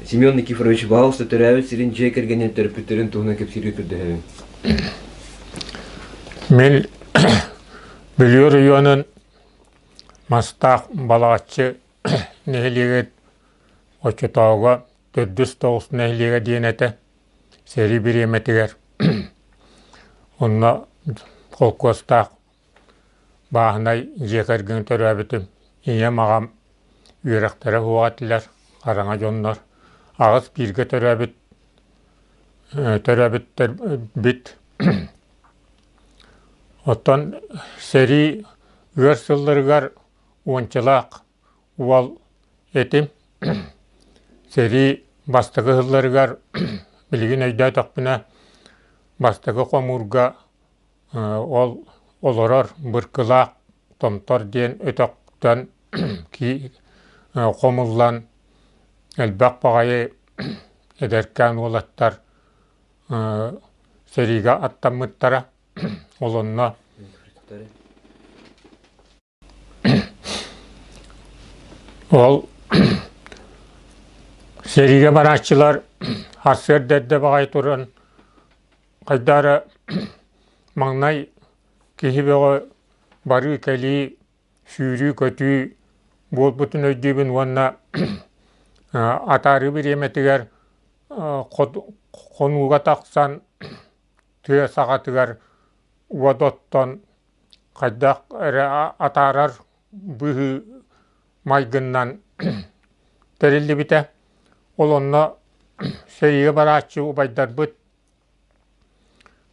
Семен Никифорович, баһаалыста төрөөбүт сирин дьиэ кэргэнин төрөппүттэрин туһунан кэпсииргэ көрдөһөбүн. Мин Бүлүү оройуонун Мастаах Балаҕаччы нэһилиэгэр оччотооҕуга төрдүс тоҕус нэһилиэгэ диэн этэ сэрии бириэмэтигэр онно холкуостаах Бааһынай дьиэ кэргэн төрөөбүтүм. Ийэм, аҕам үөрэхтэрэ суох этилэр, хараҥа дьоннор. Аҕыс бииргэ төрөөбүт төрөөбүттэрбит. Оттон сэрии ыар сылларыгар уончалаах уол этим. Сэрии бастакы сылларыгар билигин өйдөөтөхпүнэ бастакы хомуурга Ол олорор Быркылаах Томтор диэн өтөхтөн хомуллан элбэх баҕайы эдэркээн уолаттар сэриигэ аттаммыттара. Ол онно Ол сэриигэ барааччылар сарсыарда эрдэ баҕайы туран хайдах эрэ маҥнай киһи бөҕө барыы-кэлии, сүүрүү-көтүү буолбутун өйдүүбүн уонна атаарыы бириэмэтигэр хонууга тахсан тыа саҕатыгар уот оттон хайдах эрэ атаарар быһыы майгыннан тэриллибитэ. Ол онно сэриигэ барааччы убайдарбыт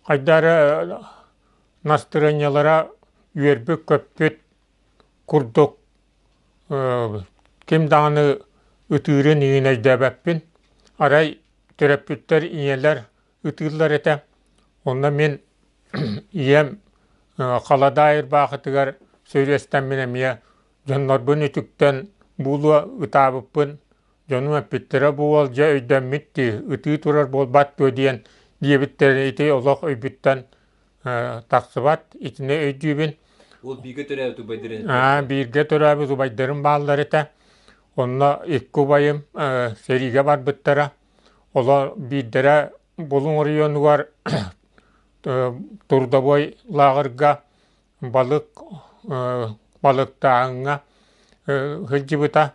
хайдах эрэ настырыанньалара үөрбүт-көппүт курдук ким даҕаны ытыырын иһин өйдөөбөппүн. Арай төрөппүттэр ийэлэр ытыыллар этэ. Онно мин ийэм халадаай ырбаахытыгар сөрүөстэммин эмиэ дьоннорбун үтүктэн буолуо ытаабыппын дьонум эппиттэрэ бу уол дьэ өйдөммүт дии ытыы турар буолбат дуо диэн диэбиттэрин ити олох өйбүттэн тахсыбат итини өйдүүбүн. Ол бииргэ төрөөбүт убайдарын Бииргэ төрөөбүт убайдарым бааллар этэ. Онно икки убайым сэриигэ барбыттара. Олор биирдэрэ Булуҥ оройуонугар трудовой лааҕырга балык балыктааһыҥҥа сылдьыбыта.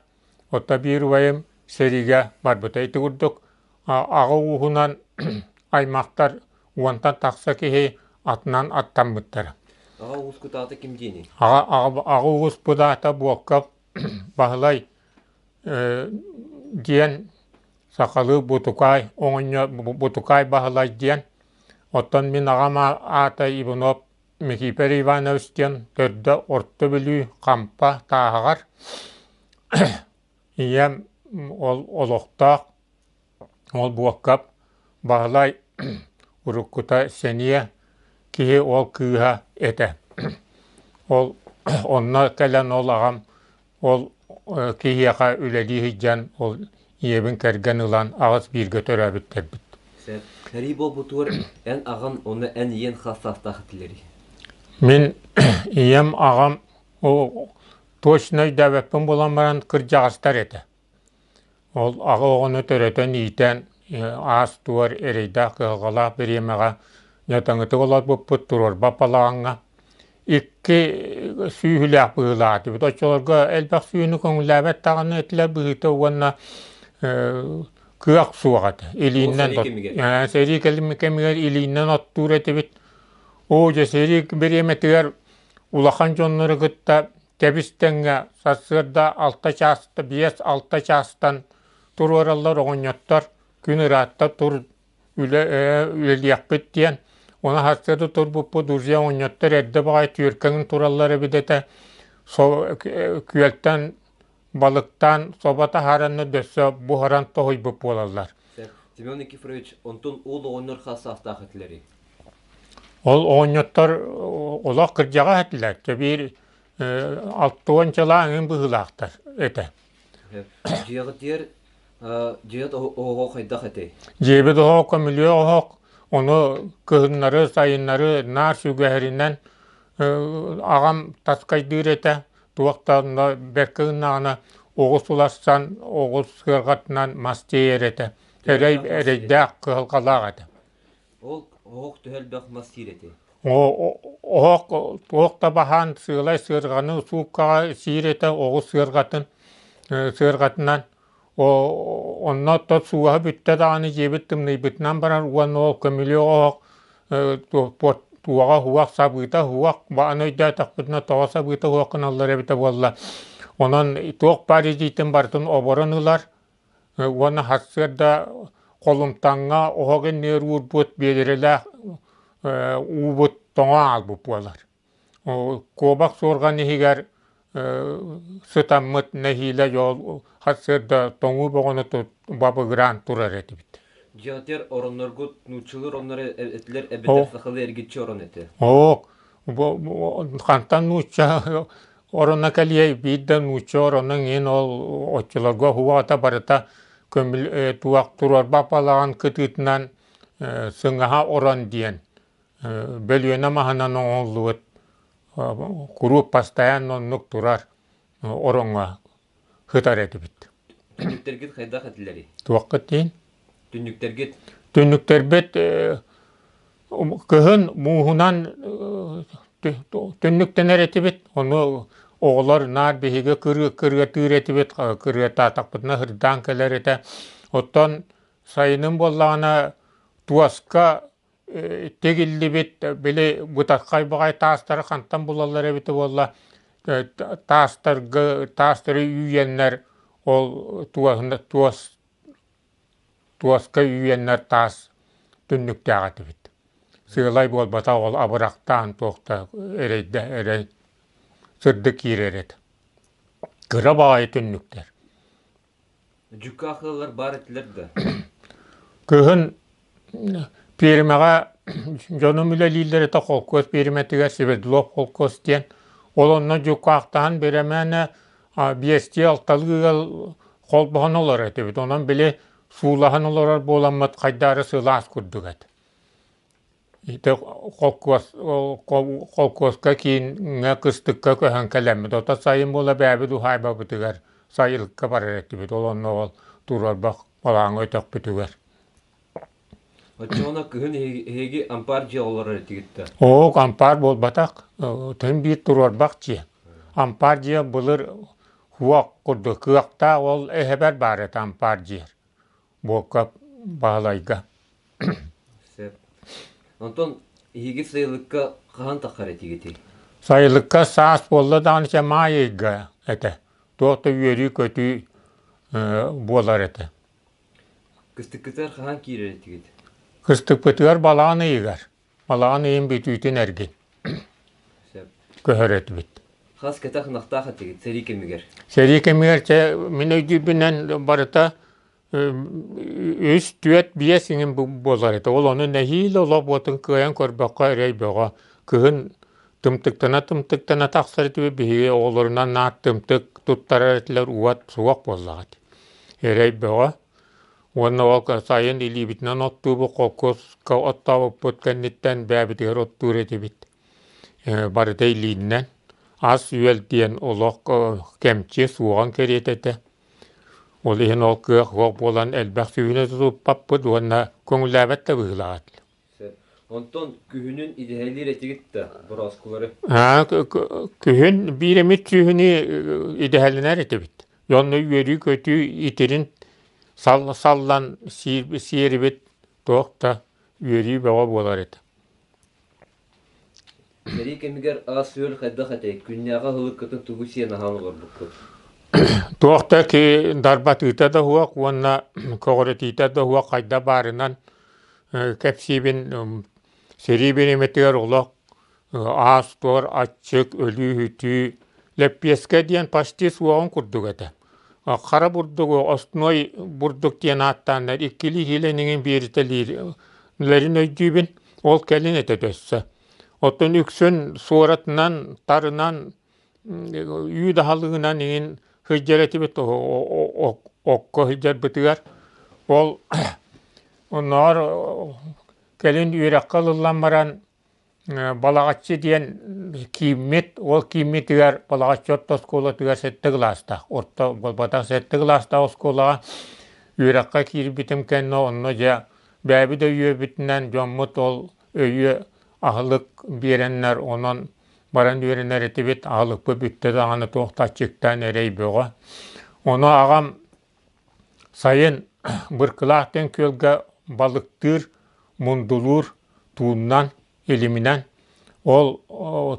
Оттон биир убайым сэриигэ барбыта. Ити курдук аҕа ууһунан аймахтар уонтан тахса киһи атынан аттаммыттара. Аҕа уускут аата ким диэний? Аҕа, аҕа, аҕа ууспут аата Буоккап Баһылай диэн сахалыы Бутукаай оҕонньор Бутукаай Баһылай диэн. Оттон мин аҕам аата Иванов Микиипэр Иванович диэн төрдө Орто Бүлүү Хампа Тааһаҕар. Ийэм ол олохтоох ол Буоккап Баһылай уруккута сэниэ киһи ол кыыһа этэ. Ол онно кэлэн ол аҕам Ол киһиэхэ үлэлии сылдьан ол ийэбин кэргэн ылан аҕыс бииргэ төрөөбүттэрбит. Сэрии буолбутугар эн аҕан уонна эн ийэн хас саастаах этилэрий? Мин ийэм аҕам точно өйдөөбөппүн буолан баран кырдьаҕастар этэ. Ол аҕа оҕону төрөтөн иитэн аас-туор эрэйдээх кыһалҕалаах бириэмэҕэ ньатаҥытык олорбуппут туруорбат балаҕаҥҥа икки сүүһүлээх быһыылаах этибит. Оччолорго элбэх сүүһүнү көҥүллээбэт даҕаны этилэр быһыыта уонна кыах суох этэ. Илииннэн сэрии кэмигэр илииннэн оттуур этибит. Оо дьэ сэрии бириэмэтигэр улахан дьоннору кытта Тэбис-тэҥҥэ сарсыарда алта чааста биэс-алта чаастан туруораллар оҕонньоттор күн ыраатта тур үлэ үлэлиэхпит диэн ону сарсыарда турбуппут уже оҕонньоттор эрдэ баҕайы түөркэҥин тураллар эбит этэ күөлтэн балыктаан собо таһаараннар дөссө буһаран тоһуйбут буолаллар. Семен Никифорович, онтон ол оҕонньор хас саастаах этилэрий? Ол оҕонньоттор олох кырдьаҕас этилэр. Биир алтуончалаах эҥин быһыылаахтар этэ. Дьиэҕитигэр дьиэҕит оһоҕо хайдах этэй? Дьиэбит оһох көмүлүө оһох, ону кыһыннары, сайыннары наар сүгэһэринэн аҕам таскайдыыр этэ. Туох да онно бэркэ гыннаҕына оҕус уларсан, оҕус сыарҕатынан мас тиэйэр этэ. Эрэй эрэйдээх кыһалҕалаах этэ. Ол оһох төһө элбэх мас сиир этэй? Оһох туох да баһаан сыалай сыарҕаны сууккаҕа сиир этэ оҕус сыарҕатын сыарҕатынан онно тот сууһа бүттэ даҕаны дьиэбит тымныйбытынан барар уонна ол көмүлүөк оһох туоҕа уһуох сабыыта уһуох аны өйдөөтөхпүтүнэ тоҕо сабыыта уһуох гыналлар эбитэ буолла онон туох баар илиитин барытын оборон ылар уонна сарсыарда холумтаҥҥа оһох иннигэр уурбут биэдэрэлээх уубут тоҥо хаалбыт буолар Куобах суорҕан иһигэр сытаммыт нэһиилэ дьол сарсыарда тоҥуу бөҕөнү бабыгыраан турар этибит. Дьиэҕитигэр оронноргут нууччалыы ороннор этилэр эбэтэр сахалыы эргиччи орон этэ? Оо, хантан нуучча орона кэлиэй биир да нуучча оронун иһин ол оччолорго уһуоҕата барыта көмүл туох туруорбах балаҕан кытыытынан сыҥаһа орон диэн бөлүөнэ маһынан оҥоһуллубут куруук постоянно оннук турар ороҥҥо сытар этибит. Түннүктэргит хайдах этилэрий? Туоххут диин? Түннүктэргит? Түннүктэрбит кыһын мууһунан түннүктэнэр этибит. Ону оҕолор наар биһиги кырыатыыр этибит, кырыатаатахпытына сырдаан кэлэр этэ. Оттон сайынын буоллаҕына туоска тигиллибит били бытархай баҕайы таастары хантан булаллар эбитэ буолла таастарга таастары үүйэннэр ол туос туоска үүйэннэр таас түннүктээх этибит сыалай буолбатах ол абырахтаан туох да эрэйдэ эрэй сырдык киирэр этэ кыра баҕайы түннүктэр Дьуккаах ыаллар баар этилэр да? Кыһын пиэримэҕэ дьонум үлэлииллэр этэ холкуос пиэримэтигэр Свердлов холкуос диэн. Ол онно дьуккаахтаһан бириэмэни биэстии-алталыы ыал холбоһон олорор этибит. Онон били суулаһан олорор буоламмыт хайдаары сылаас курдук этэ. Ити холкуос холкуоска кииҥҥэ кыстыкка көһөн кэлэммит. Ото сайын буола бэйэбит уһаайбабытыгар сайылыкка барар этибит. Ол онно ол туруорбах балааҥҥа өтөхпүтүгэр. Оччоҕуна кыһын эһиги ампаар дьиэ олорор этигит да? Оо, ампаар буолбатах. Төн биир туруорбах дьиэ. Ампаар дьиэ былыр хуох курдук кыахтаах ол эһэбэр баар этэ ампаар дьиэ. Буокка Баһылайга. Сөп. Онтон эһиги сайылыкка хаһан таххар этигитий? Сайылыкка саас буолла даҕаны чэ маай ыйга этэ. Туох да үөрүү-көтүү буолар этэ. Кыстыккытыгар хаһан киирэр этигит? Кыстыкпытыгар балаҕан ыйыгар. Балаҕан ыйын бүтүүтүн эргин. Сөп. Көһөр этибит. Хас кэтэх ынахтаах этигит сэрии кэмигэр? Сэрии кэмигэр чэ мин өйдүүрбүнэн барыта үс, түөрт, биэс иҥин буолар этэ. Ол ону нэһиилэ олох буотун кыайан көрбөххө эрэй бөҕө. Кыһын тымтыктана-тымтыктана тахсар этибит биһиги оҕолорунан наар тымтык туттарар этилэр уот суох буоллаҕа ити. Эрэй бөҕө. Уонна ол сайын илиибитинэн оттуубут, холкуоска оттообуппут кэнниттэн бэйэбитигэр оттуур этибит. Барыта илииннэн. Ас-үөл диэн олох кэмчи суоҕун кэриэтэ этэ. Ол иһин ол кыах суох буолан элбэх сүөһүнү тутуппаппыт уонна көҥүллээбэт да быһыылаах этилэр. Сөп. Онтон күһүнүн идэһэлиир этигит да борооскулары? Күһүн биир эмит сүөһүнү идэһэлэнэр этибит. Онно үөрүү-көтүү итирин саллан сиэрибит туох да үөрүү бөҕө буолар этэ. Сэрии кэмигэр ас-үөл хайдах этэй? Күннээҕи аһылыккытын тугу сиэн аһаан олорбуккут? Туох да ки дарбатыыта да суох уонна көҕүрэтиитэ да суох хайда баарынан кэпсиибин сэрии бириэмэтигэр олох аас-туор, аччык, өлүү-сүтүү, лэппиэскэ диэн почти суоҕун курдук этэ. Хара бурдугу основной бурдук диэн ааттааннар иккилии киилэниҥин биэритэлииллэрин өйдүүбүн. Ол кэлин этэ өссө. Оттон үксүн суоратынан, тарынан, үүт аһылыгынан иҥин сылдьар этибит окко сылдьарбытыгар. Ол оннооҕор кэлин үөрэххэ ылыллан баран. Балаҕаччы диэн кииммит, ол кииммитигэр Балаҕаччы орто оскуолатыгар сэттэ кылаастаах, орто буолбатах сэттэ кылаастаах оскуолаҕа үөрэххэ киирбитим кэннэ онно дьэ бэйэбит өйүөбүтүнэн дьоммут ол өйүө аһылык биэрэннэр онон баран үөрэнэр этибит, аһылыкпыт бүттэ даҕаны туох да аччыктаан эрэй бөҕө. Ону аҕам Сайын Быркылаах диэн күөлгэ балыктыыр, мундулуур тууннан, илиминэн. Ол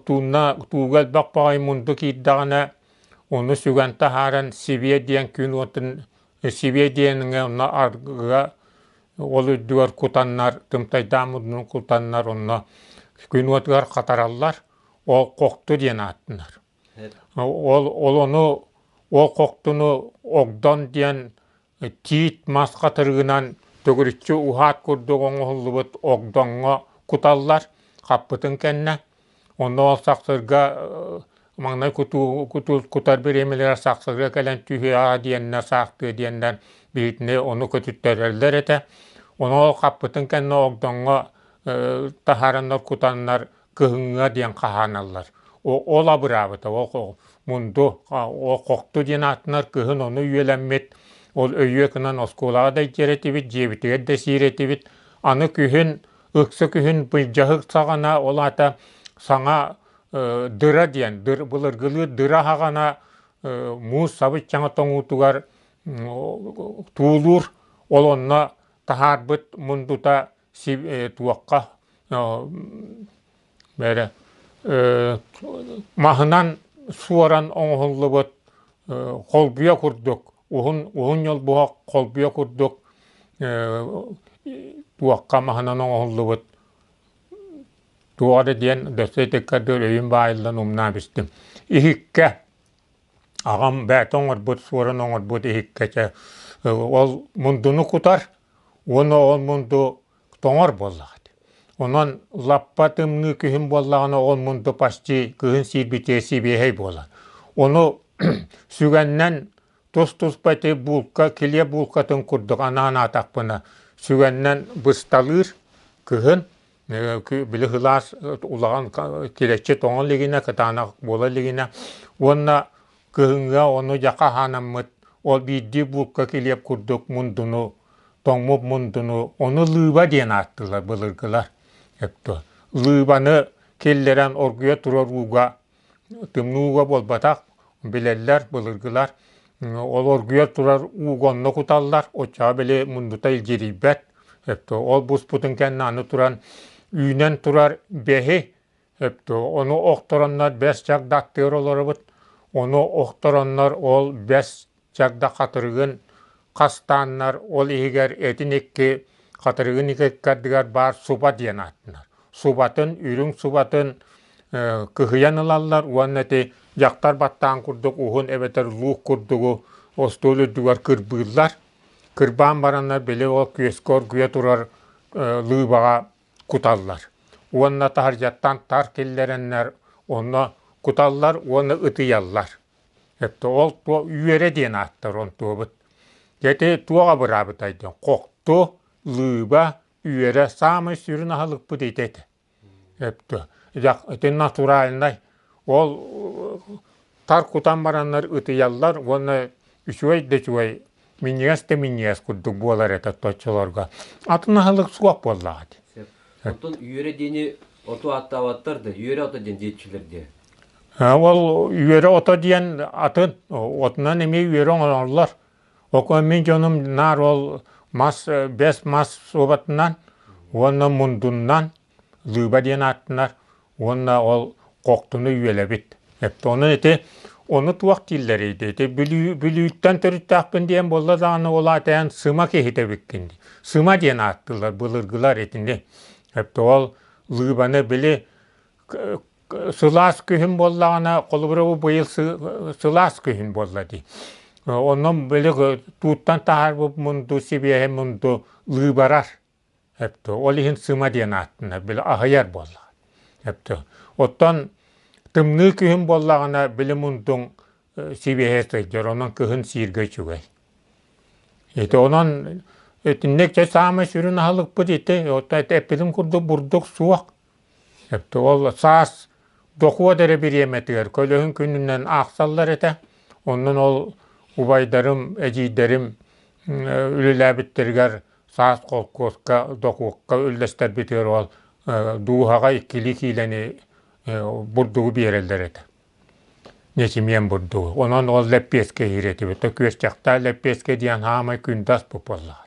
туунна тууга элбэх баҕайы мунду киирдэҕинэ, ону сүгэн таһааран сибиэ диэн күн уотун сибиэ диэниҥэ онно аргыга ол үрдүгэр кутаннар, тымтайдаан мундуну кутаннар онно күн уотугар хатараллар. Ол хохту диэн ааттанар. Ол ол ону ол хохтуну огдон диэн тиит мас хатырыгынан төгүрүччү уһаат курдук оҥоһуллубут огдоҥҥо куталлар хаппытын кэннэ. Онно ол сахсырга маҥнай кутуу кутар бириэмэлэрэ сахсырга кэлэн түһүөҕэ диэннэр саахтыа диэннэр биһитини ону көтүттэрэллэр этэ. Ону ол хаппытын кэннэ огдоҥҥо таһаараннар кутаннар кыһыҥҥа диэн хаһааналлар. Ол абыраабыта, ол мунду, ол хохту диэн ааттанар кыһын ону үөлэммит, ол өйүө гынан оскуолаҕа да илдьэр этибит, дьиэбитигэр да сиир этибит. Аны күһүн, ыкса күһүн былдьаһык саҕана, ол аата саҥа дыра диэн, былыргылыы дыра саҕана муус сабыччаҥа тоҥуутугар туулуур, ол онно таһаарбыт мундута туохха бэрэ маһынан суоран оҥоһуллубут холбуйа курдук уһун уһун ньолбуһах холбуйа курдук туохха маһынан оҥоһуллубут туох эрэ диэн дөссө итиккэ өйүм баайыллан умнаа бистим иһиккэ аҕам бэйэтэ оҥорбут суоран оҥорбут иһиккэ чэ ол мундуну кутар Уонна ол мунду тоҥор буоллаҕа дии. Онон лаппа тымныы күһүн буоллаҕына ол мунду почти кыһын сиирбитигэр сибиэһэй буолар. Ону сүгэннэн тус-туспа ити булка, килиэп булкатын курдук анаан аатахпына сүгэннэн бысталыыр кыһын били сылаас улахан килэччи тоҥо илигинэ, кытаанах буола илигинэ уонна Кыһыҥҥа ону дьэ хаһаанаммыт ол биирдии булка килиэп курдук мундуну, тоҥмут мундуну, ону лыыба диэн ааттыыллар былыргылар. Эптэ лыыбаны киллэрэн оргуйа турар ууга, тымныы ууга буолбатах, билэллэр былыргылар. Ол оргуйа турар ууга онно куталлар, оччоҕо били мундута илдьирийбэт. Эптэ ол буспутун кэннэ аны туран үүнэн турар бэһи Ону охтороннор бэс чагда аттыгар олоробут. Ону охтороннор ол бэс чагда хатырыгын хастааннар ол иһигэр этин икки хатырыгын икки ардыгар баар суба диэн ааттанар. Субатын, үрүҥ субатын кыһыйан ылаллар уонна ити дьахтар баттаан курдук уһун эбэтэр луук курдугу остуол үрдүгэр кырбыыллар. Кырбаан бараннар били ол күөскэ оргуйа турар лыыбаҕа куталлар уонна таһырдьаттан тар киллэрэннэр онно куталлар уонна ытыйаллар. Это ол үөрэ диэн ааттар онтуобут. Ити туох абыраабытай диэн хохту, лыыба, үөрэ саамай сүрүн аһылыкпыт ити этэ. Эптэ ити натуральнай ол тар кутан бараннар ытыйаллар уонна үчүгэй да үчүгэй минньигэс да минньигэс курдук буолар этэ оччолорго. Атын аһылык суох буоллаҕа дии. Оттон үөрэ диэни оту ааттаабаттар да, үөрэ ото диэн диэччилэр диэ. Ол үөрэ ото диэн атын, отунан эмиэ үөрэ оҥороллор. Око мин дьонум наар ол мас, бэс мас суобатынан уонна мундуннан лыыба диэн ааттанар уонна ол хохтуну үөлэбит. Онон ити ону туох дииллэрий ити Бүлүүттэн төрүттээхпин диэн буолла даҕаны ол аата сыма киһитэ эбиккин дии. Сыма диэн ааттыыллар былыргылар итини. Ол лыыбаны били сылаас күһүн буоллаҕына холобура бу быйыл сылаас күһүн буолла дии. Онон били тууттан таһаарбыт мунду сибиэһэй мунду лыыбарар. Эптэ ол иһин сыма диэн ааттанар, били аһыйар буоллаҕа. Эптэ оттон тымныы күһүн буоллаҕына били мундуҥ сибиэһэй сылдьар, онон кыһын сииргэ үчүгэй. Ити онон итинник чэ саамай сүрүн аһылыкпыт ити, оттон эппитим курдук бурдук суох. Ол саас дохуот эрэ бириэмэтигэр көлөһүн күнүнэн аахсаллар этэ. Онон ол убайдарым, эдьиийдэрим үлэлээбиттэригэр саас холкуоска дохуокка үллэстэрбитигэр ол дууһаҕа иккилии киилэни бурдугу биэрэллэр этэ. Ньэчимиэн бурдугу. Онон ол лэппиэскэ иһир этибит. Күөсчэхтээх лэппиэскэ диэн хаамай күндү аспыт буоллаҕа.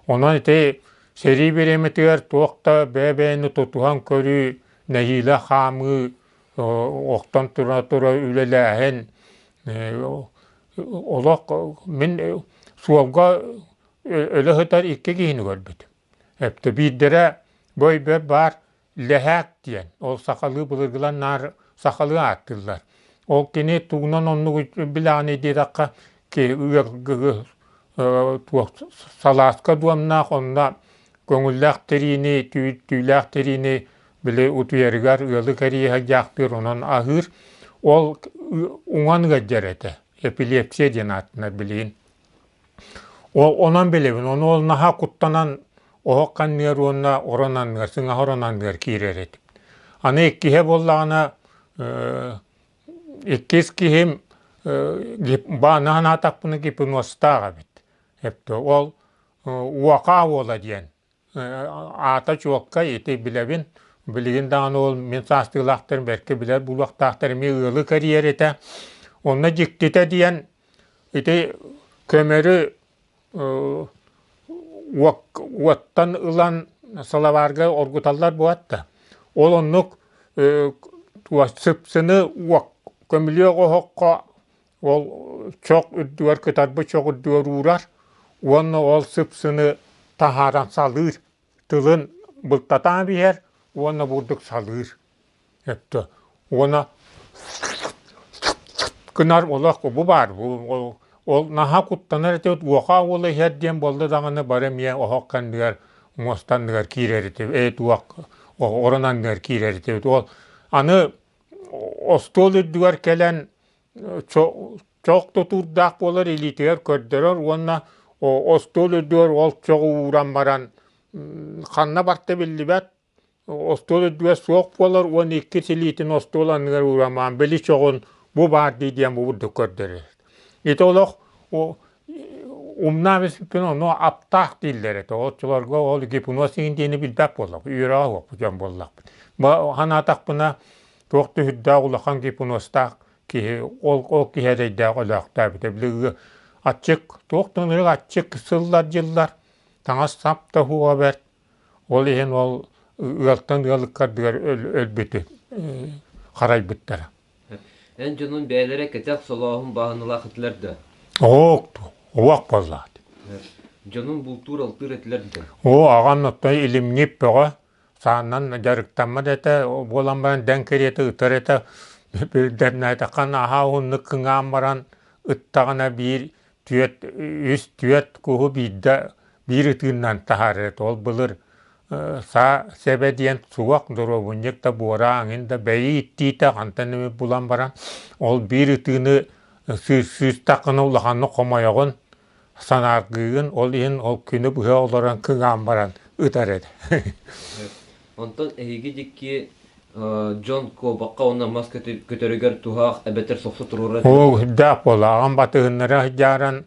Онон ити сэрии бириэмэтигэр туох да бэйэ-бэйэни тутуһан көрүү, нэһиилэ хаамыы, охтон тура-тура үлэлээһин олох мин суолга өлө сытар икки киһини көрбүтүм. Эптэ биирдэрэ бу өйбөр баар Лэһээк диэн, ол сахалыы былыргылар наар сахалыы ааттыыллар. Ол кини тугунан оннук билэҕиний диэтэххэ, туох салааска дуомнаах онно көҥүллээх тириини, түүлээх тириини били утуйарыгар ыалы кэрийэ сылдьаахтыыр, онон аһыыр. Ол уҥан ыалдьар этэ, эпилепсия диэн ааттанар билигин. Ол онон билэбин, ону ол наһаа куттанан оһох ханныар уонна орон анныгар, сыҥаһа орон анныгар киирэр этим. Аны иккиһэ буоллаҕына, иккис киһим баана санаатахпына гипнозтаах эбит. Эптэ ол Уокаа уола диэн аата чуолкай ити билэбин. Билигин даҕаны ол мин саастыылаахтарым бэркэ билэр буолуохтаахтар эмиэ ыалы кэрийэр этэ. Онно дьиктитэ диэн ити көмөрү уоттан ылан салабаарга оргуталлар буолат Ол оннук сыпсыны көмүлүөк оһоххо ол чох үрдүгэр кытарбыт чох үрдүгэр уурар уонна ол сыпсыны таһааран салыыр тылын былтатаан биһэр уонна бурдук салыыр өттө уонна гынар олох бу баар ол ол наһаа куттанар этибит уоха уола иһэр диэн буолла даҕаны бары эмиэ оһох кэннигэр муоста анныгар киирэр этибит ээ туох орон анныгар киирэр этибит ол аны остуол үрдүгэр кэлэн чох тутуурдаах буолар илиитигэр көрдөрөр уонна остуол үрдүгэр ол чоҕу ууран баран ханна барта биллибэт остуол үрдүгэр суох буолар уонна иккис илиитин остуол анныгар ууран баран били чоҕун бу баар дии диэн бу курдук көрдөрөр. Ити олох умнаан испиппин ону аптаах дииллэр этэ. Оччолорго ол гипноз иһин диэни билбэт буоллахпыт, үөрэҕэ суохпут дьон буоллахпыт. Санаатахпына туох да сүрдээх улахан гипнозтаах киһи ол ол киһи эрэйдээх өлөөхтөөбүтэ. Били аччык туох да ынырык аччык сыллар дьыллар таҥас-сап да суоҕа бэрт. Ол иһин ол ыалтан ыал ыккардыгар өлбүтү харайбыттара. Эн дьонун бэйэлэрэ кэтэх солооһун бааһыналаах этилэр да? Оок, уох буоллаҕа. Дьонун бултуур-алтыыр этилэр да? Оо, аҕам оттон илимньит бөҕө, саанан дьарыктаммат этэ, буолан баран дэҥ кэриэтэ ытар этэ. Дэмнээтэххэ наһаа уһуннук кыҥаан баран ыттаҕына биир түөрт, үс, түөрт куһу биирдэ биир ытыыннан таһаарар этэ. Ол былыр саа сэбэ диэн суох, доруобунньук да буора аҥын да бэйи иттиитэ хантан эмит булан баран ол биир ытыыны сыыстаххына улаханнык хомойоҕун, санааргыыгын, ол иһин ол күнү быһа олорон кыҥаан баран ытар этэ. Онтон эһиги дикки дьон куобахха уонна мас көтөрүгэр туһаах эбэтэр сохсо туруорар Оо, үрдээх буолла. Аҕам батыһыннара сылдьааран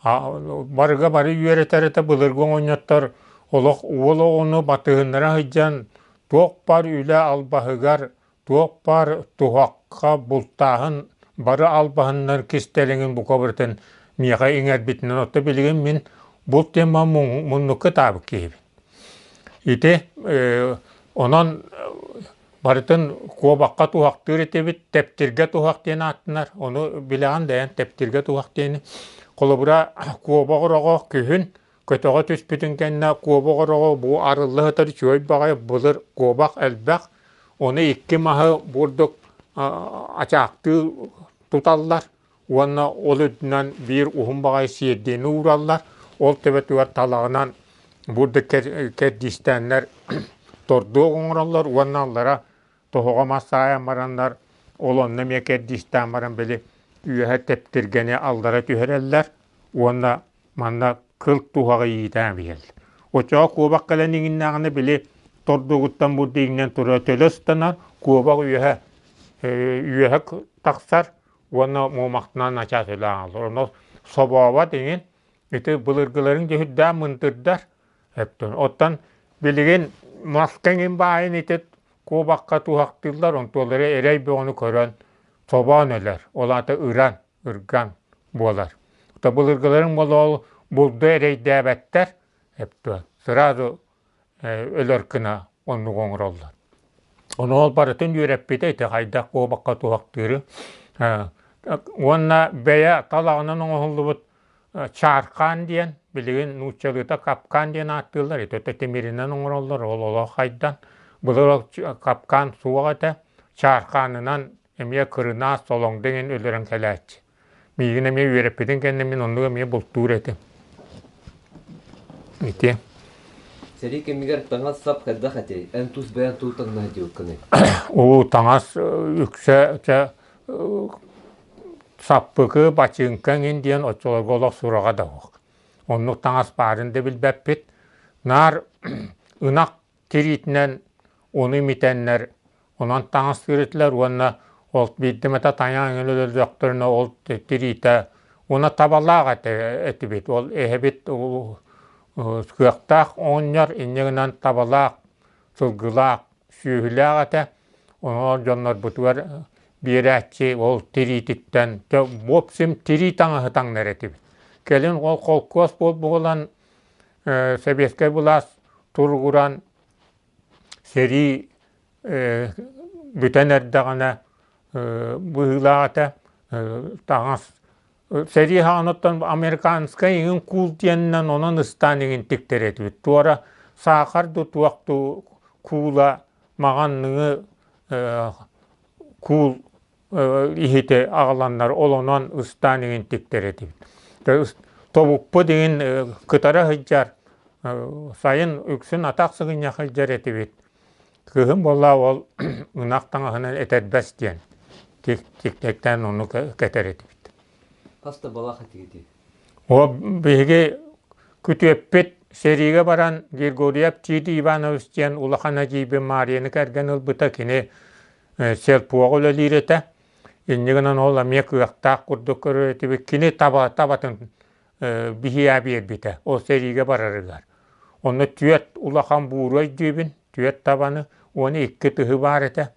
барыга бары үөрэтэр этэ былыргы оҕонньоттор олох уол оҕону батыһыннара сылдьан туох баар үлэ албаһыгар, туох баар туһахха бултааһын бары албаһыннар кистэлэҥин бука барытын миэхэ иҥэрбитинэн оттон билигин мин булт диэн муннукка ытаабыт киһибин. Ити онон барытын куобахха туһахтыыр этибит, тэптиргэ туһах диэн ааттанар. Ону билэҕин да эн тэптиргэ туһах диэни. Холобура, куобах ороҕо күһүн көтөҕө түспүтүн кэннэ куобах ороҕо бу арылла сытар үчүгэй баҕайы былыр куобах элбэх. Ону икки маһы бурдук ачаахтыы туталлар. Уонна ол үрдүнэн биир уһун баҕайы сиэрдийэни уураллар, ол төбөтүгэр талаҕынан бурдук кэрдиистээннэр тордуок оҥороллор уонна аллара тоһоҕо мас саайан бараннар ол онно эмиэ кэрдиистээн баран били үөһэ тэптиргэни аллара түһэрэллэр уонна манна кыл туһаҕы иитээн биэрэллэр. Оччоҕо куобах кэлэн иҥиннэҕинэ били тордугуттан бурду иҥнэн турар төлө ыстанар, куобах үөһэ үөһэ тахсар уонна муомахтынан начаас өлө аҕалар. Онно собообот иҥин ити былыргыларын дьүһүрдээн мындырдар өптөн. Оттон билигин маска иҥин баайын ити куобахха туһахтыыллар, онтуолары эрэй бөҕөнү көрөн собоон өлөр. Ол аата ыран, ырган буолар. То былыргыларын ол булду эрэйдээбэттэр, өптөн. Сразу өлөр гына оннук оҥороллор. Ону ол барытын үөрэппитэ ити хайдах куобахха туһахтыыры. Уонна бэйэ талаҕынан оҥоһуллубут чааркаан диэн, билигин нууччалыыта капкан диэн ааттыыллар, ити тимиринэн оҥороллор, ол олох хайдан. Былыр ол капкан суох этэ, чааркаанынан эмиэ кырынаас солоҥдо иҥин өлөрөн кэлээччи. Миигин эмиэ үөрэппитин кэннэ мин оннук эмиэ бултуур этим. Ити. Сэрии кэмигэр таҥас-сап хайдах этэй? Эн тус бэйэн туу таҥнаһа диэбиккиний? Уу таҥас үксэ чэ саппыкы, бачыыҥка эҥин диэн оччолорго олох сураҕа да суох. Оннук таҥас баарын да билбэппит. Наар ынах тириитинэн ону имитэннэр онон таҥастыыр этилэр уонна ол биирдэ эмэтэ тайаан өлөрдөхтөрүнэ ол тириитэ уонна табалаах этэ этибит ол эһэбит кыахтаах оҕонньор инньэ гынан табалаах сылгылаах сүөһүлээх этэ онон дьоннорбутугар биэрээччи ол тириититтэн в общем тирии таҥаһы таҥнар этибит кэлин ол холкуос буолан сэбиэскэй былаас туругуран сэрии бүтэн эрдэҕинэ быһыылаах этэ таҥас сэрии хаҕыныттан американскай иҥин куул диэнинэн онон ыстаан иҥин тиктэр этибит туора саахар ду туох ду куула маҕанныҥы куул иһити аҕаланнар ол онон ыстаан иҥин тиктэр этибит. Тобукпут иҥин кытара сылдьар, сайын үксүн атах сыгынньах сылдьар этибит. Кыһын буолла ол ынах таҥаһынан этэрбэс диэн тиктэктээн ону кэтэр этибит. Хас да балаах этигитий? О биһиги күтүөппүт сэриигэ баран Григорьев Тит Иванович диэн улахан эдьиийбин Марияны кэргэн ылбыта кини сельпоҕа үлэлиир этэ. Инньэ гынан ол эмиэ кыахтаах курдук көрөр этибит. Кини таба табатын биһиэхэ биэрбитэ ол сэриигэ барарыгар. Онно түөрт улахан бууру өйдүүбүн, түөрт табаны, уонна икки тыһы баар этэ.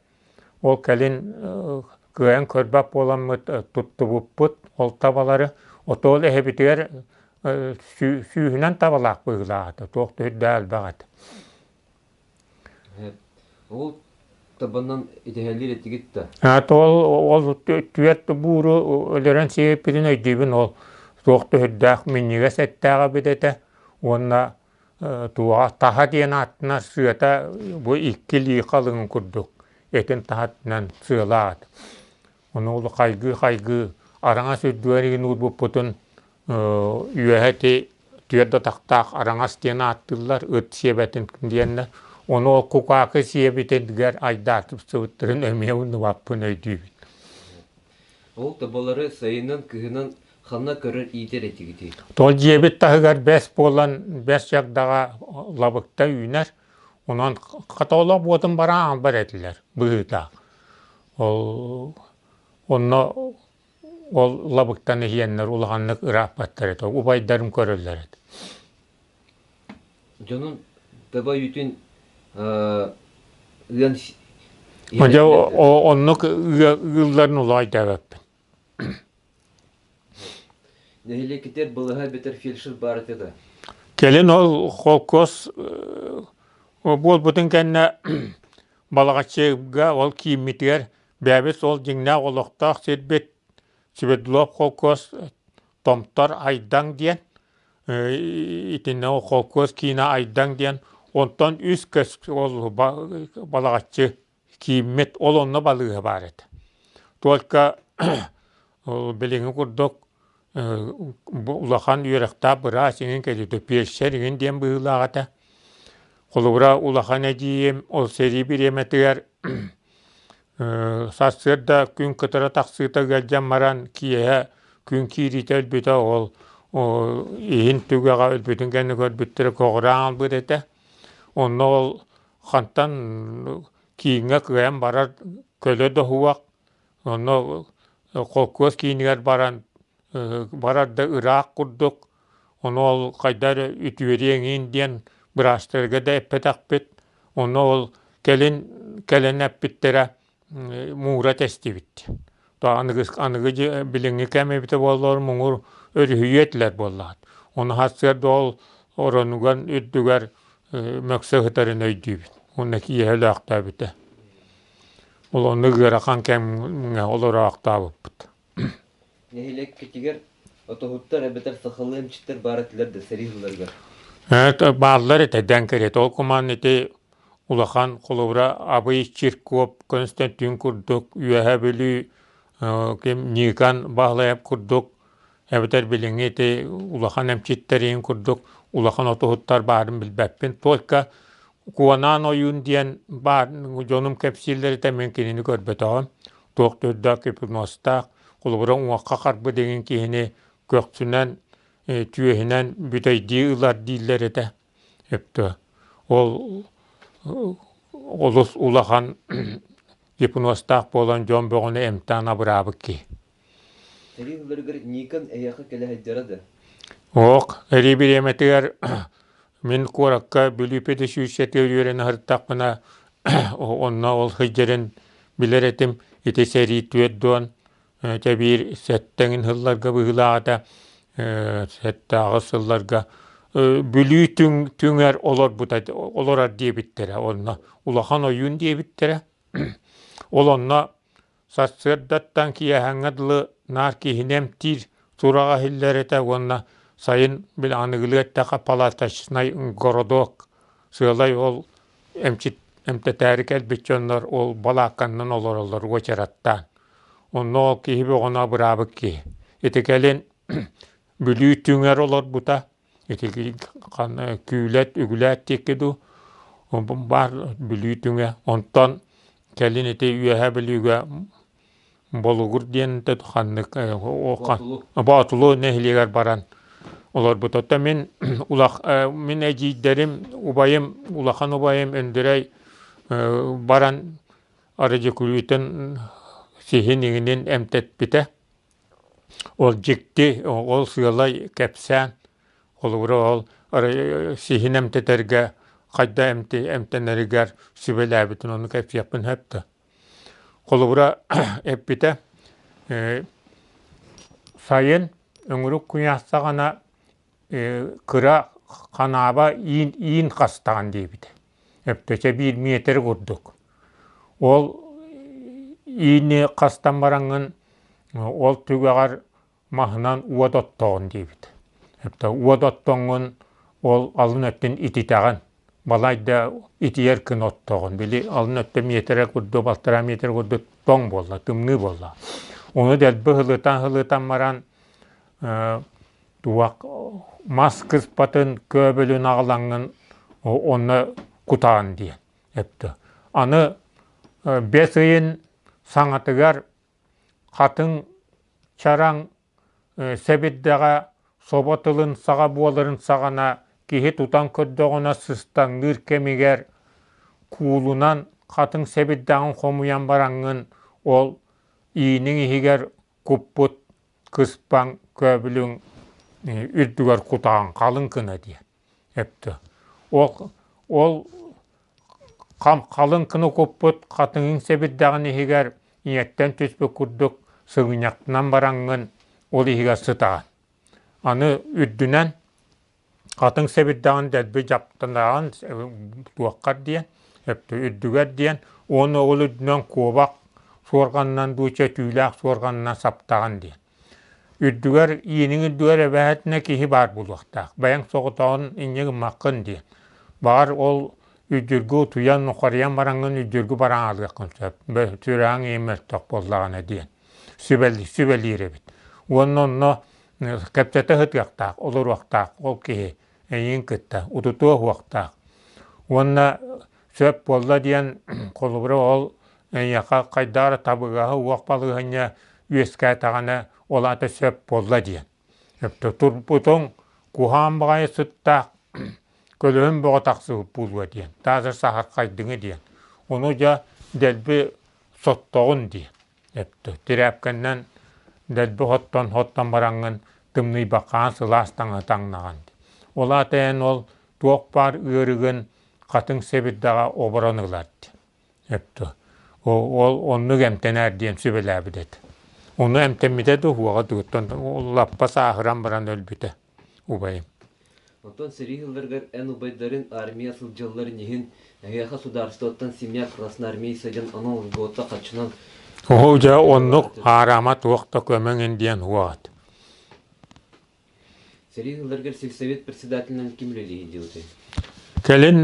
Ол кэлин кыайан көрбөт буоламмыт туттубуппут ол табалары. Ото ол эһэбитигэр сүүһүнэн табалаах быһыылаах этэ, туох да үрдээх элбэх этэ. Ол табанан итэһэлиир этигит да? Ол ол түөрт бууру өлөрөн сиэппитин өйдүүбүн ол туох да үрдээх минньигэс эттээх эбит этэ уонна туоҕа таһа диэн ааттанар сыата бу икки илии халыҥын курдук этин таһатынан сыалаах этэ. Ону ол хайгыы-хайгыы араҥас үрдүгэр игин уурбуппутун үөһэ ити түөрт атахтаах араҥас диэн ааттыыллар ыт сиэбэтин диэннэр ону ол кукаакы сиэбитигэр айдаатыпсыбыттарын эмиэ умнубаппын өйдүүбүн. Ол табалары сайынын кыһынын ханна көрөр иитэр этигитий? Ол дьиэбит таһыгар бэс буолан бэс чагдаҕа лабыкта үүнэр. Онон хата олох буотун бараан албар этилэр быһыыта. Ол онно ол лабыктан иһиэннэр улаханнык ырааппаттар этэ, убайдарым көрөллөр этэ. Дьонун таба үүтүн ыан Дьэ оннук ыылларын улаайдаабаппын. Нэһилиэккитигэр балыһа эбэтэр фельдшер баар этэ да? Кэлин ол холкуос буолбутун кэннэ Балаҕаччыга ол кииммитигэр бэйэбит ол дьиҥнээх олохтоох сирбит Свердлов холкуос Томтор Айдаҥ диэн итиннэ ол холкуос киинэ Айдаҥ диэн онтон үс көс ол Балаҕаччы кииммит ол онно балыыһа баар этэ. Только билиҥҥи курдук улахан үөрэхтээх быраас иҥин кэлиитэ фельдшер иҥин диэн быһыылаах этэ. Холобура улахан эдьиийим ол сэрии бириэмэтигэр сарсыарда күн кытара тахсыыта ыалдьан баран киэһэ күн киириитэ өлбүтэ ол иһин түгэҕэ өлбүтүн кэннэ көрбүттэрэ көҕүрээн хаалбыт этэ. Онно ол Хантан кииҥҥэ кыайан барар көлө да уһуох, онно холкуос киинигэр баран барар да ыраах курдук, ону ол хайда эрэ үтүөрүөҥ иин диэн быраастарга да эппэтэхпит, ону ол кэлин кэлэн эппиттэрэ муура тэстибит. Аныгы аныгы билиҥҥи кэм эбитэ буоллар муҥур өрүһүйүө этилэр буоллаҕа. Ону сарсыарда ол оронугар үрдүгэр мөксө сытарын өйдүүбүт. Уонна киэһэ өлөөхтөөбүтэ. Ол онно ыарахан кэмҥэ олороохтообуппут. Нэһилиэккитигэр отоһуттар эбэтэр сахалыы эмчиттэр баар этилэр да сэрии сылларыгар? Бааллар этэ дэҥ кэриэтэ. Ол кумаан ити улахан холобура Абый Чиркоп Константин курдук Үөһээ Бүлүү ким Ньыыкан Баһылайап курдук эбэтэр билиҥҥи ити улахан эмчиттэрин курдук улахан отоһуттар баарын билбэппин. Только Куонаан ойуун диэн баар дьонум кэпсииллэр этэ мин кинини көрбөтөҕүм. Туох да үрдээх гипнозтаах, холобура уҥуохха харбыт игин киһини көхсүнэн, түөһүнэн бүтэйдии ылар дииллэр этэ. Өптө ол олус улахан гипнозтаах буолан дьон бөҕөнү эмтээн абыраабыт киһи. Сэрии сылларыгар Никон эһиэхэ кэлэ сылдьара да? Ок, эрии бириэмэтигэр мин куоракка Бүлүү педучилищетыгар үөрэнэ сырыттахпына онно ол сылдьарын билэр этим. Ити сэрии түөрт чэ биир сэттэҥин сылларга быһыылаах этэ, сэттэ-аҕыс сылларга Бүлүү түҥ түҥэр олорбута олорор диэбиттэрэ онно улахан ойуун диэбиттэрэ. Ол онно Сарсыардаттан киэһээҥҥэ дылы наар киһини эмтиир сураҕа иһиллэр этэ уонна сайын били аныгылыы эттэххэ палаточнай городок сыалай ол эмчит эмтэтээри кэлбит дьоннор ол балаакканнан олороллор уочараттаан. Онно ол киһи бөҕөнү абыраабыт киһи. Ити кэлин Бүлүү түҥэр олорбута Ити Күүлэт, Үгүлээт диэки дуу баар Бүлүү түҥэ. Онтон кэлин ити Үөһээ Бүлүүгэ Болугур диэн ханнык Боотулу нэһилиэгэр баран олорбут. Оттон мин улах мин эдьиийдэрим, убайым, улахан убайым Өндөрөй баран радикулитын сиһин иҥинин эмтэтпитэ. Ол дьикти, ол сыалай кэпсээн, холобура ол сиһин эмтэтэргэ хайда эмтэнэригэр сүбэлээбитин ону кэпсиэхпин сөп да. Холобура эппитэ сайын өҥүрүк куйаас саҕана кыра ханааба иин иин хастаҕын диэбитэ. Өптөчө биир миэтэрэ курдук. Ол иини хастан бараҥҥын ол түгэҕэр маһынан уот оттоҕун диэбит. Өптө уот оттоҥҥун ол алын өттүн ититэҕин. Балайда итийэр күн оттоҕун. Били алын өттө миэтэрэ курдук, балтараа миэтэрэ курдук тоҥ буолла, тымныы буолла. Ону дэлби һылытан-һылытан баран туох мас кыспатын көөбүлүн аҕалаҥҥын онно кутаҕын диэн эптэ. Аны бэс ыйын саҥатыгар хатыҥ чараҥ сэбирдэҕэ собо тылын саҕа буоларын саҕана киһи тутан көрдөҕүнэ сыстаҥныыр кэмигэр куулунан хатыҥ сэбирдэҕин хомуйан бараҥҥын ол ииниҥ иһигэр куппут кыспаҥ көөбүлүҥ үрдүгэр кутаҕын халыҥ гына диэн эптэ. Ол ол халыҥ гына куппут хатыҥыҥ сэбирдэҕин иһигэр ийэттэн түспүт курдук сыгынньахтанан бараҥҥын ол иһигэр сытаҕын. Аны үрдүнэн Хатыҥ сэбирдэҕин дэлби дьаптанаҕын туоххар диэн, үрдүгэр диэн уонна ол үрдүнэн куобах суорҕанынан дуу, чөтүүлээх суорҕанынан саптаҕын диэн. Үрдүгэр, ииниҥ үрдүгэр эбэһээтинэ киһи баар буолуохтаах. Бэйэҥ соҕотоҕун инньэ гыммаккын диэн. Баҕар ол үрдүргү утуйан, нухарыйан бараҥҥын үрдүргү баран аалыаххын сөп. Сүрэҕиҥ иһин мөлтөх буоллаҕына диэн сүбэлиир эбит. Уонна онно кэпсэтэ сытыахтаах, олоруохтаах ол киһи эйигин кытта утутуо уһуохтаах. Уонна сөп буолла диэн холобура ол эйиэхэ хайдах эрэ табыгаһы уох балаһыанньа үөскээтэҕинэ ол аата сөп буолла диэн. Турбутуҥ куһаҕан баҕайы сыттаах. Көлөһүн бөҕө тахсыбыт буолуо диэн, тааза саһархайдыҥы диэн. Ону дьэ дэлби соттоҕун диэн эптэ. Тирээпкэннэн дэлби хоттон хоттон бараҥҥын тымныйбаккаан сылаас таҥаһы таҥнаҕын. Ол аата эн ол туох баар ыарыгын хатыҥ сэбирдэҕэ оборон ылар диэн. Эптэ. Ол оннук эмтэнээр диэн сүбэлээбит этэ. Ону эмтэммитэ да уһуоҕа тугуттан лаппа сааһыран баран өлбүтэ убайым. Оттон сэрии сылларыгар эн убайдарын армия сылдьалларын иһин эһиэхэ судаарыстыбаттан семья красноармейца диэн анал льгота хаччынан Оо дьэ оннук аараама туох да көмөҥ диэн уоҕат. Сэрии сылларыгар сельсовет председателинэн ким үлэлии сылдьыбытай? Кэлин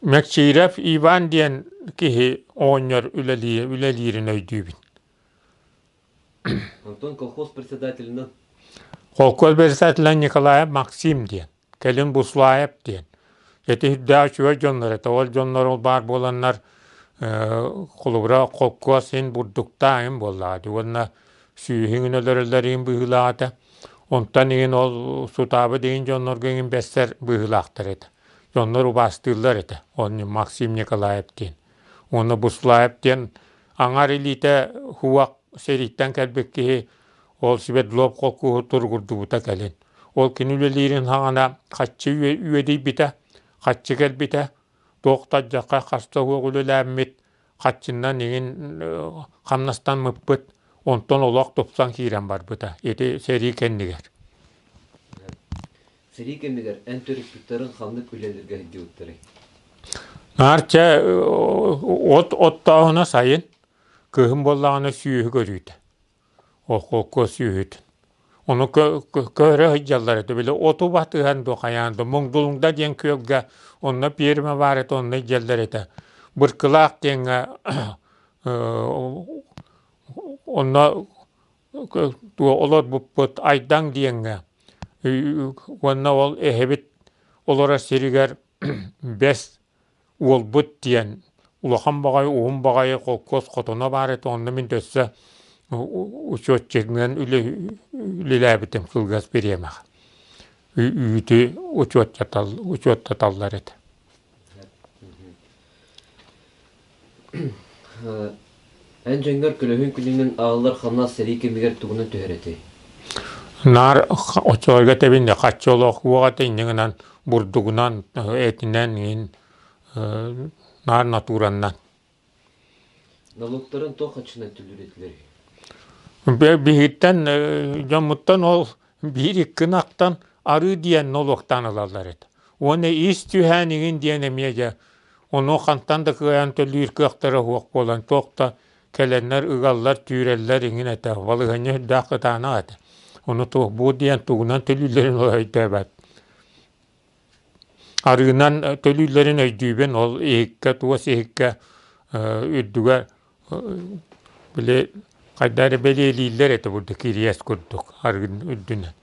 Мэкчиирэп Иван диэн киһи оҕонньор үлэлиирин өйдүүбүн. Онтон колхоз председателинэн? Холкуос председателинэн Николаев Максим диэн, кэлин Буслаев диэн. Ити үрдээх үчүгэй дьоннор этэ. Ол дьоннор ол баар буоланнар холобура холкуос иһин бурдуктаах иһин буоллаҕа дии уонна сүүһүн өлөрөллөр иһин быһыылаах этэ. Онтон иһин ол сутаабыт иһин дьоннорго иһин бэссэр быһыылаахтар этэ. Дьоннор убаастыыллар этэ. Онно Максим Николаев диэн. Уонна Буслаев диэн аҥар илиитэ хуак сэрииттэн кэлбит киһи ол Свердлов холкуоһу туругурдубута кэлин. Ол кини үлэлиирин саҕана хаччы үөдүйбүтэ, хаччы кэлбитэ, туох да алдьархай хаста уох үлэлээммит, хаччыннан иҥин хамнастаммыппыт, онтон олох тупсан киирэн барбыта ити сэрии кэннигэр. Сэрии кэмигэр эн төрөппүттэриҥ ханнык үлэлэргэ сылдьыбыттарый? Наар чэ от оттооһуна сайын, кыһын буоллаҕына сүөһү көрүүтэ. Холкуос сүөһүтүн. Ону көрө сылдьаллар этэ. Били оту батыһан дуо хайаан да Муҥдулуҥда диэн күөлгэ онно пиэрмэ баар этэ, онно илдьэллэр этэ. Быркылаах диэҥҥэ онно олорбуппут Айдаҥ диэҥҥэ уонна ол эһэбит олорор сиригэр Бэс Уолбут диэн улахан баҕайы уһун баҕайы холкуос хотоно баар этэ онно мин өссө учуотчугунан үлэлээбитим кылгас бириэмэҕэ үүтү учуоттаталлар этэ. Эн дьоҥҥор көлөһүн күнүнэн ааллар хамнас сэрии кэмигэр тугунан түһэр этэй? Наар оччолорго этэбин хаччы олох уоҕа этэ инньэ гынан бурдугунан, этинэн иһин наар натураннан. Налогтарын туох хаччынан төлүүр этилэрий? Биһиттэн дьоммуттан ол биир-икки ынахтан арыы диэн нолуоктаан ылаллар этэ. Уонна ис түһээн иҥин диэн эмиэ дьэ ону хантан да кыайан төлүүр кыахтара суох буолан туох да кэлэннэр ыгаллар, түүрэллэр иҥин этэ. Балаһыанньа үрдээх кытаанах этэ. Ону туох бу диэн тугунан төлүүллэрин ол өйдөөбөт. Арыынан төлүүллэрин өйдүүбүн, ол иһиккэ, туос иһиккэ үрдүгэр били хайдах эрэ бэлиэлииллэр этэ бурдук кириэс курдук арыын үрдүнэн.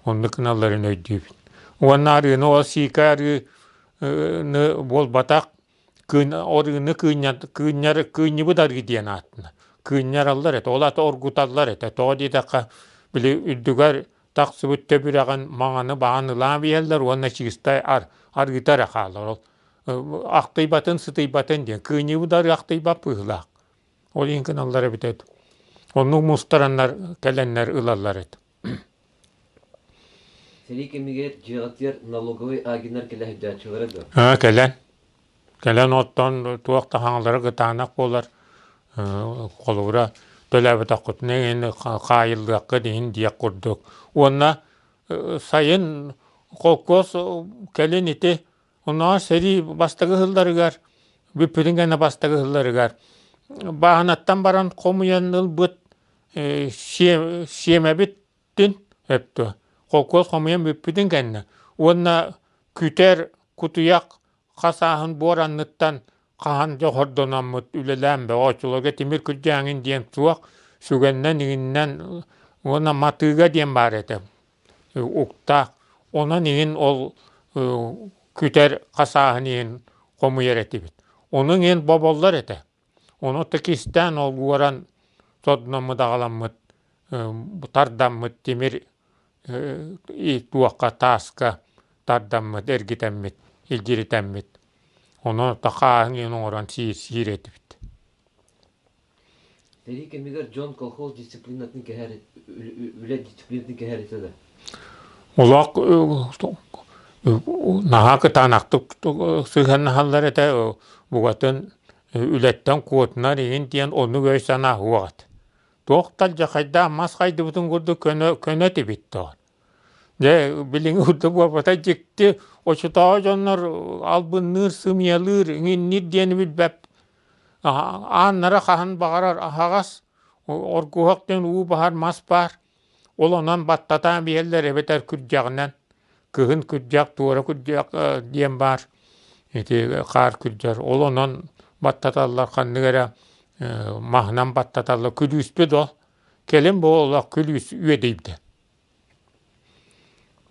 Оннук гыналларын өйдүүбүн. Уонна арыыны ол сиикэ арыыны буолбатах арыыны кыынньар кыынньыбыт арыы диэн ааттанар. Кыынньараллар этэ, ол аата оргуталлар этэ. Тоҕо диэтэххэ, били үрдүгэр тахсыбыт төбүрэҕин маҥаны баҕан ылаан биэрэллэр уонна чыыстай арыыта эрэ хаалар. Ол ахтыйбатын, сытыйбатын диэн. Кыынньыбыт арыы ахтыйбат быһыылаах. Ол иһин гыналлар эбит этэ. Оннук мустараннар кэлэннэр ылаллар этэ. Сэрии кэмигэр дьиэҕитигэр налоговай агеннар кэлэ сылдьааччылара дуо? Аа, кэлэн. Кэлэн оттон туох да хаҥалара кытаанах буолар. Холобура, төлөөбөтөххүтүнэ иһин хаайыллыаххыт иһин диэх курдук. Уонна сайын холкуос кэлин ити оннооҕор сэрии бастакы сылларыгар бүппүтүн кэннэ бастакы сылларыгар бааһынаттан баран хомуйан ылбыт сиэмэбит өптө холкуос хомуйан бүппүтүн кэннэ уонна күтэр кутуйах хас ааһын буор анныттан хаһан дьоһордономмут үлэлээн бөҕө оччолорго тимир күрдьээҥин диэн суох сүгэннэн иҥиннэн уонна матыыга диэн баар этэ уктаах онон иһин ол күтэр хас ааһын иһин хомуйар этибит ону иһин боболлор этэ Ону кистээн олгуоран содунаммыт аҕаламмыт тардаммыт тимир туохха тааска. тардаммыт, эргитэммит, илдьиритэммит. Ону хааһын иһин оҥорон сиир, сиир этибит. Сэрии кэмигэр дьон колхоз дисциплинатын кэһэр, үлэ дисциплинатын кэһэр этэ да? Олох наһаа кытаанахтык сыһыаннаһаллар этэ, бугатын үлэттэн куотунар иһин диэн оннук өй-санаа суох этэ. Туох да алдьархайдаах мас хайдыбытын курдук көнө көнө этибит доҕор. Дьэ, билиҥҥи курдук буолбата дьикти оччотооҕу дьоннор албынныыр, сымыйалыыр, иҥинниир диэни билбэт Ааннара хаһан баҕарар аһаҕас, оргуһах диэн уу баһар мас баар, ол онон баттатаан биһэллэр эбэтэр күрдьэҕинэн, кыһын күрдьэх, туора күрдьэх диэн баар, ити хаар күрдьэр, ол онон баттаталлар ханнык эрэ маһынан баттаталлар, күлүүспүт ол, кэлин бу олох күлүүс үөдэйдэ.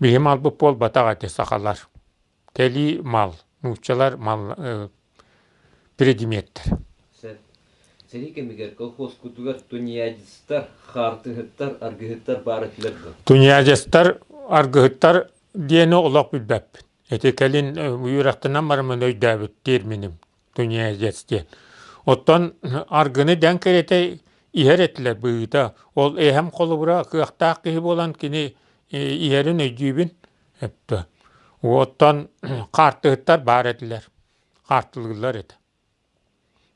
Биһи малбыт буолбатах этэ сахалар. Кэлии мал, нууччалар мал предметтэр. Сэрии кэмигэр колхозкутугар тунеядецтар, хаартыһыттар, аргыһыттар баар этилэр дуо? Тунеядецтар, аргыһыттар диэни олох билбэппин. Ити кэлин үөрэхтэнэн бараммын өйдөөбүт терминим тунеядец диэн. Оттон аргыны дэҥ кэриэтэ иһэр этилэр быһыыта. Ол эһэм холобура кыахтаах киһи буолан кини иһэрин өйдүүбүн. Эптэ. Оттон хаартыһыттар баар этилэр. Хаартылыыллар этэ.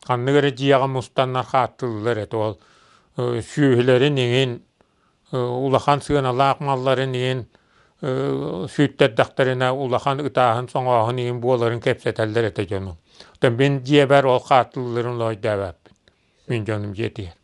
Ханнык эрэ дьиэҕэ мустаннар хаартылыыллар этэ. Ол сүөһүлэрин иҥин, улахан сыаналаах малларын иҥин сүүттэрдэхтэринэ улахан ытааһын-соҥооһун иҥин буоларын кэпсэтэллэр этэ дьонум. Оттон мин дьиэбэр ол хаартылыылларын өйдөөбөппүн. Мин дьонум дьиэтигэр.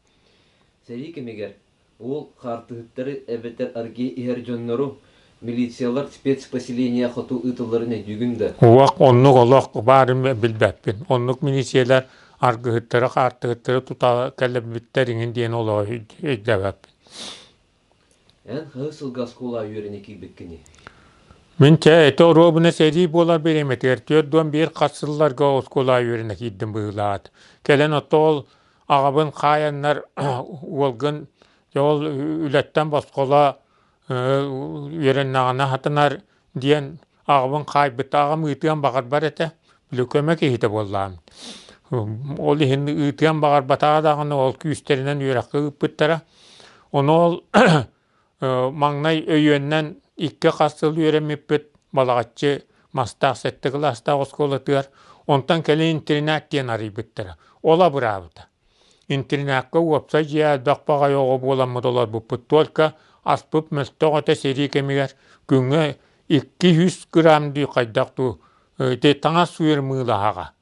Сэрии кэмигэр Ол хаартыһыттары эбэтэр аргыый иһэр дьоннору милициялар спецпоселение хоту ыыталларын өйдүүгүн да? Уох, оннук олох баарын билбэппин. Оннук милициялар аргыһыттары, хаартыһыттары тута кэлэбиттэр иҥин диэн олоҕу өйдөөбөппүн. Эн хаһыс сылга оскуола үөрэнэ киирбиккиний? Мин чэ, ити оруобуна сэрии буолар бириэмэтигэр 41 хас сылларга оскуола үөрэнэ киирдим быһыылаат. Кэлэн ото ол аҕабын хаайаннар уолгун дьэ ол үлэттэн босхоло үөрэннэҕинэ хатанар диэн аҕабын хаайбыта аҕам ыытыан баҕарбат этэ били көмө киһитэ буоллаҕым ол иһин ыытыан баҕарбатаҕа даҕаны ол күүстэринэн үөрэххэ ыыппыттара ону ол маҥнай өйүөннэн икки хас сыл үөрэммиппит Балаҕаччы мастаах сэттэ кылаастаах оскуолатыгар, онтон кэлин интэринээт диэн арыйбыттара. Ол абыраабыта. Интэринээккэ уопсай дьиэ элбэх баҕайы оҕо буоламмыт олорбуппут. Только аспыт мөлтөх этэ сэрии кэмигэр күҥҥэ 200 грамм дуу хайдах дуу ити таҥас сууйар мыылаһаҕа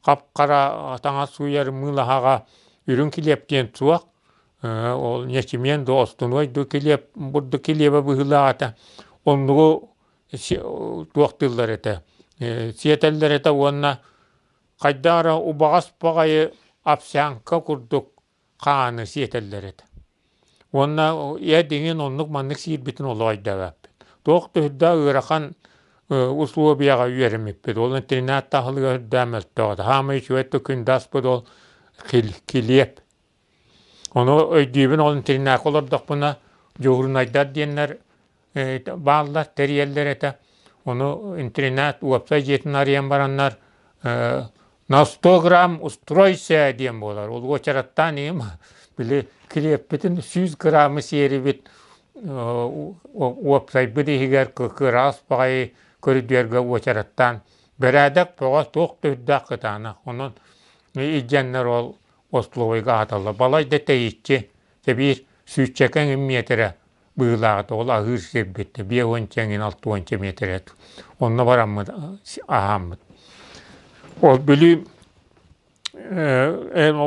хап-хара таҥас сууйар мыылаһаҕа үрүҥ килиэп диэн суох ол ньэчимиэн дуу остунуой дуу килиэп бурдук килиэбэ быһыылаах этэ оннугу туохтууллар этэ сиэтэллэр этэ уонна хайдах эрэ убаҕас баҕайы овсянка курдук хааны сиэтэллэр этэ. Уонна ийэ диҥин оннук-маннык сиирбитин олох өйдөөбөппүн. Туох да үрдээх ыарахан условияҕа үөрэммиппит. Ол интернат таһылыга үрдээх мөлтөх этэ. Саамай үчүгэй да күндү аспыт ол килиэп. Ону өйдүүбүн ол интернакка олордохпуна дьуһуурунайдар диэннэр бааллар, тэрийэллэр этэ. Ону интернат уопсай дьиэтин арыйан бараннар на 100 грамм устройся диэн буолар. Ол уочараттаан иһим били килиэппитин 100 граммы сиэрибит уопсайбыт иһигэр кыраас баҕайы көрүдүөргэ уочараттаан бэрээдэк бөҕө туох да үрдээх кытаанах. Онон илдьэннэр ол остолобуойга аһаталлар. Балай да тэйиччи, тэбиир сүүсчэкэ эҥин миэтэрэ быылаах ол аһыыр сирбит биэс эҥин алтыанча миэтэрэ онно бараммыт аһааммыт ол Бүлүү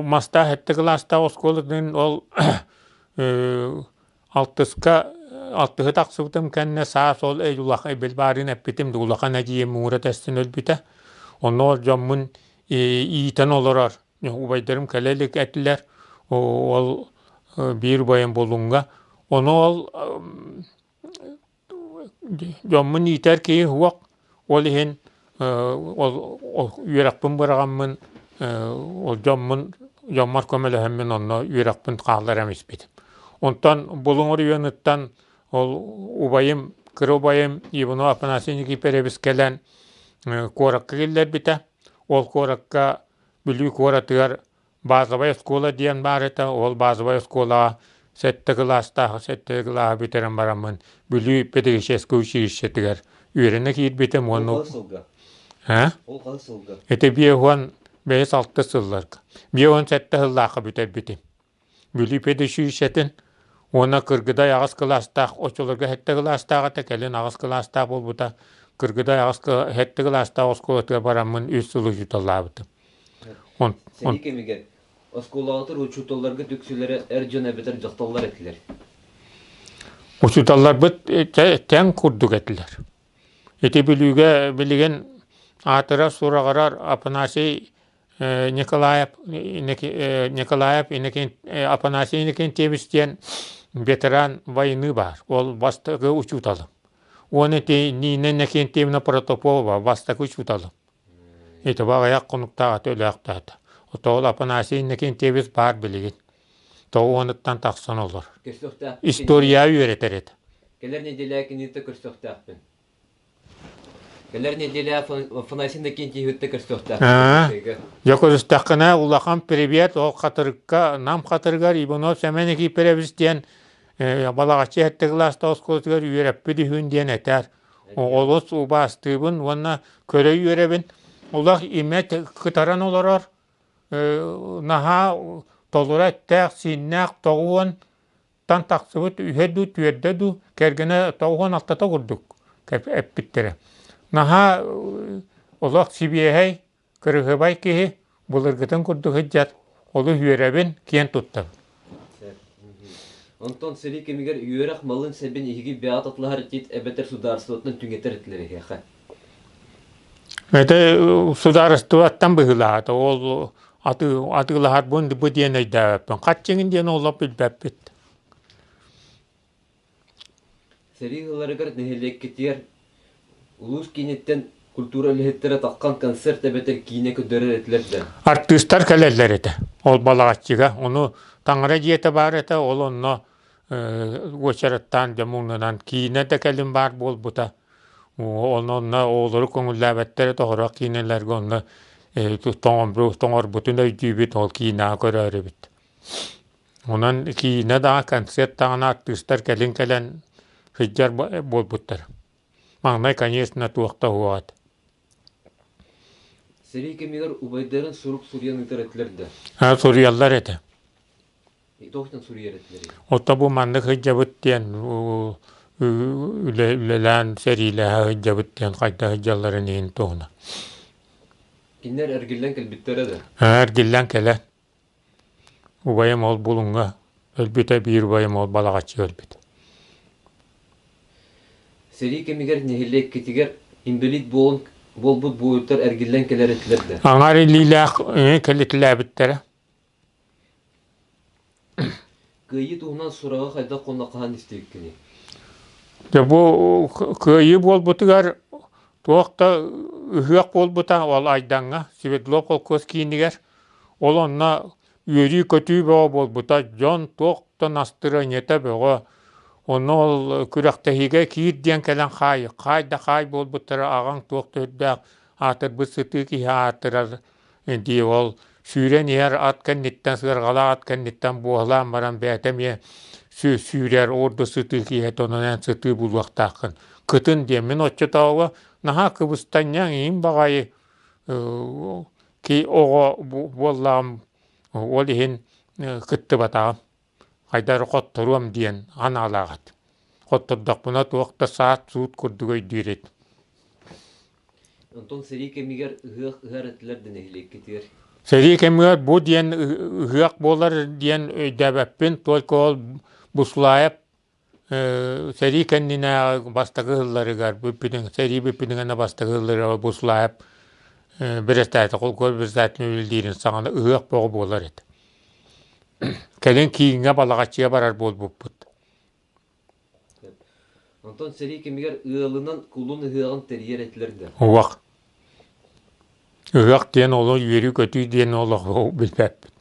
мастаах сэттэ кылаастаах оскуолатын ол алтыска алтыһы тахсыбытым кэннэ саас ол улахан баарын эппитим улахан эдьиийим муҥура тэстэн өлбүтэ онно ол дьоммун иитэн олорор убайдарым кэлэ илик этилэр ол биир убайым Булуҥҥа ону ол дьоммун иитэр киһи суох ол иһин ол үөрэхпин быраҕаммын ол дьоммун дьоммор көмөлөһөммүн онно үөрэхпин хаалларан испитим онтон Булуҥ оройуонуттан ол убайым Кыра убайым Иванов Афанасий Никифорович кэлэн куоракка киллэрбитэ. Ол куоракка Бүлүү куоратыгар базовай оскуола диэн баар этэ. Ол базовай оскуолаҕа сэттэ кылаастаах, сэттэ кылааһы бүтэрэн бараммын Бүлүү педагогическай училищетыгар үөрэнэ киирбитим уонна Ол хас сылга? Э? Ол хас сылга? Ити 55-6 сылларга. 57 сыллаахха бүтэрбитим. Бүлүү педучилищетын уонна Кыргыдай аҕыс кылаастаах, оччолорго сэттэ кылаастаах этэ, кэлин аҕыс кылаастаах буолбута. Кыргыдай аҕыс сэттэ кылаастаах оскуолатыгар бараммын үс сыл учууталлаабытым. Он, он... Сэрии кэмигэр оскуолаҕытыр учууталларга үксүлэрэ эр дьон эбэтэр дьахталлар этилэр. Учууталларбыт тэҥ курдук этилэр. Ити Бүлүүгэ билигин аатырар сураҕырар Афанасий Николаев Николаев Афанасий Иннокентьевич диэн ветеран войны баар. Ол бастакы учууталым. Уонна ити Нина Иннокентьевна Протопопова бастакы учууталым. Ити аҕыйах хонуктааҕыта өлөөхтөөтө. Ол Афанасий Иннокентьевич баар билигин. Тоҕуоныттан тахсан олор. История үөрэтэр этэ. Кэлэр нэдиэлэ киниттэ көрсүөхтээхпин. Кэлэр нэдиэлэ Афанасий Иннокентьевичтэ көрсүөхтээхпин. Дьэ көрүстэххинэ улахан привет ол Хатырыкка Нам Хатырыгар Иванов Сэмэн Никифорович диэн Балаҕаччы сэттэ кылаастаах оскуолатыгар үөрэппит үһүн диэн этэр. Олус убаастыыбын уонна көрө үөрэбин. Олох имэ кытаран олорор, наһаа толору эттээх-сииннээх тоҕуон тан тахсыбыт үһэ дуу, түөрдэ дуу, кэргэнэ 96-та курдук эппиттэрэ. Наһаа олох сибиэһэй, кырыһыбай киһи былыргытын курдук сылдьар, олус үөрэбин, киэн туттабын. Онтон сэрии кэмигэр үөрэх малын-сэбин эһиги бэйэҕит атылаһар этит эбэтэр судаарыстыбаттан түҥэтэр этилэр эһиэхэ? Это судаарыстыбаттан быһыылаата. Ол атыылаһарбын бу диэн өйдөөбөппүн. Хаччыгын диэн олох билбэппит. Сэрии сылларыгар нэһилиэккитигэр улуус кииниттэн культура үлэһиттэрэ таххан концерт эбэтэр киинэ көрдөрөр этилэр да? Артыыстар кэлэллэр этэ. Ол Балаҕаччыга. Ону таҥара дьиэтэ баар этэ, ол онно уочараттаан дьэ муҥнанан киинэ да кэлин баар буолбута. Онно онно оҕолору көҥүллээбэттэрэ тоҕорох киинэлэргэ онно тоҥорбутун өйдүүбүт, ол киинэҕэ көрөөрүбүт. Онон киинэ да, концерт даҕаны артыыстар кэлин кэлэн сылдьар буолбуттар. Маҥнай, конечно, туох да суох этэ. Сэрии кэмигэр убайдарын сурук суруйан ыытар этилэр да? Аа, суруйаллар этэ. Туохтан суруйар этилэрий? Ото бу маннык сылдьабыт диэн үлэлээн сэриилэһэ сылдьабыт диэн хайдах сылдьалларын иһин туһунан. Кинилэр эргиллэн кэлбиттэрэ да? Аа, эргиллэн кэлэн. Убайым ол Булуҥҥа өлбүтэ, биир убайым ол Балаҕаччыга өлбүт. Сэрии кэмигэр нэһилиэккитигэр инбэлиит буолан буолбут буойуттар эргиллэн кэлэр этилэр да? Аҥаар илиилээх кэлитилээбиттэрэ. Кыайыы туһунан сураҕы хайдах уонна хаһан истибиккиний? Дьэ бу кыайыы буолбутугар туох да ыһыах буолбута ол Айдаҥҥа Свердлов холкуос киинигэр. Ол онно үөрүү-көтүү бөҕө буолбута, дьон туох да настырыанньата бөҕө. Онно ол күрэхтэһиигэ киир диэн кэлэн хаай, хаай да хаай буолбуттара аҕаҥ туох да үрдээх аатырбыт сытыы киһи аатырар дии ол сүүрэн иһэр ат кэнниттэн сыарҕалаах ат кэнниттэн буоһалаан баран бэйэтэ эмиэ сүүрэр ордук сытыы киһи онон эн сытыы булуохтааххын кытын диэн мин оччотооҕу наһаа кыбыстанньаҥ иин баҕайы ки оҕо буоллаҕым ол иһин кыттыбатаҕым хайдах эрэ хотторуом диэн анаалаах этим хоттордохпуна туох да саат-суут курдук өйдүүр этим Онтон сэрии кэмигэр ыһыах ыһар этилэр да нэһилиэккитигэр? Сэрии кэмигэр бу диэн ыһыах буолар диэн өйдөөбөппүн только ол Буслаев сэрии кэннинээҕи бастакы сылларыгар бүппүтүн сэрии бүппүтүн бастакы сылларыгар Буслаев председатель холкуос председателин үлэлиирин саҕана ыһыах бөҕө буолар этэ. Кэлин кииҥҥэ Балаҕаччыга барар буолбуппут. Онтон сэрии кэмигэр ыалынан кулун ыһыаҕын тэрийэр этилэр да? Уох. Ыһыах диэн олох үөрүү-көтүү диэн олох билбэппит.